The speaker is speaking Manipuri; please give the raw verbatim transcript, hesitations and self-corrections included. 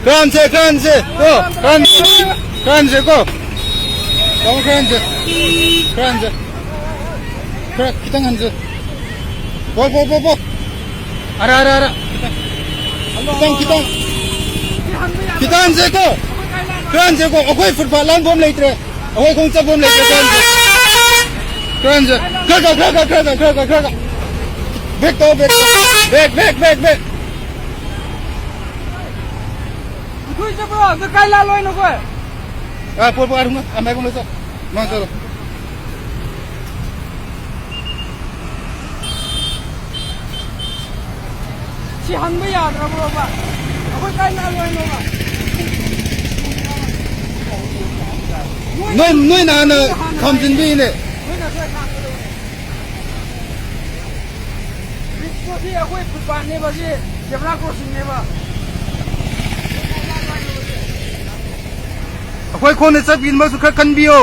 ꯈꯔ ꯍꯟꯁꯦ, ꯈꯔ ꯍꯟꯁꯦ꯫ ꯀꯣ, ꯈꯔ ꯍꯟꯁꯦ꯫ ꯈꯔ ꯍꯟꯁꯦ ꯀꯣ꯫ ꯇꯥꯃꯣ, ꯈꯔ ꯍꯟꯁꯦ꯫ ꯈꯔ ꯍꯟꯁꯦ꯫ ꯈꯔ ꯈꯤꯇꯪ ꯍꯟꯁꯦ꯫ ꯄꯣ, ꯄꯣ, ꯄꯣ, ꯄꯣ꯫ ꯑꯔꯥ, ꯑꯔꯥ, ꯑꯔꯥ꯫ ꯈꯤꯇꯪ, ꯈꯤꯇꯪ꯫ ꯈꯤꯇꯪ ꯍꯟꯁꯦ ꯀꯣ꯫ ꯈꯔ ꯍꯟꯁꯦ ꯀꯣ꯫ ꯑꯩꯈꯣꯏ ꯐꯨꯠꯄꯥꯠ ꯂꯥꯟꯕ ꯑꯃ ꯂꯩꯇ꯭ꯔꯦ꯫ ꯑꯩꯈꯣꯏ ꯈꯣꯡ ꯆꯠꯐꯝ ꯂꯩꯇ꯭ꯔꯦ꯫ ꯈꯔ ꯍꯟꯁꯦ꯫ ꯈꯔ ꯍꯟꯁꯦ꯫ ꯈꯔ ꯈꯔ, ꯈꯔ ꯈꯔ, ꯈꯔ ꯈꯔ, ꯈꯔ ꯈꯔ, ꯈꯔ ꯈꯔ꯫ ꯕꯦꯛ ꯇꯧ, ꯕꯦꯛ ꯇꯧ꯫ Back, back, back, back. ꯄꯨꯊꯣꯛꯏꯁꯤꯕꯣ, ꯑꯗꯨ ꯀꯥꯏ ꯂꯥꯜꯂꯣꯏꯅꯣ ꯑꯩꯈꯣꯏ? ꯑ, ꯄꯣꯠ, ꯄꯣꯠ, ꯑꯔꯨꯝ, ꯑ, ꯃꯥꯏꯒꯨꯝ ꯂꯩ, ꯆꯣ꯫ ꯃꯥ ꯆꯠꯂꯣ꯫ ꯁꯤ ꯍꯪꯕ ꯌꯥꯗ꯭ꯔꯕ꯭ꯔꯣꯕ? ꯑꯩꯈꯣꯏ ꯀꯥꯏ ꯂꯥꯜꯂꯣꯏꯅꯣꯕ? ꯅꯣꯏ, ꯅꯣꯏꯅ ꯍꯥꯟꯅ ꯈꯥꯝꯖꯤꯟꯕꯤꯅꯦ꯫ ꯅꯣꯏꯅ ꯈꯔ ꯈꯥꯝꯒꯗꯧꯕꯅꯦ꯫ ꯔꯤꯛꯁꯇꯣ ꯁꯤ ꯑꯩꯈꯣꯏ ꯐꯨꯠꯄꯥꯠꯅꯦꯕ, ꯁꯤ ꯖꯦꯕ꯭ꯔꯥ ꯀ꯭ꯔꯣꯁꯤꯡꯅꯦꯕ꯫ ꯑꯩꯈꯣꯏ ꯈꯣꯡꯅ ꯆꯠꯈꯤꯕꯁꯨ ꯈꯔ ꯈꯟꯕꯤꯌꯣ꯫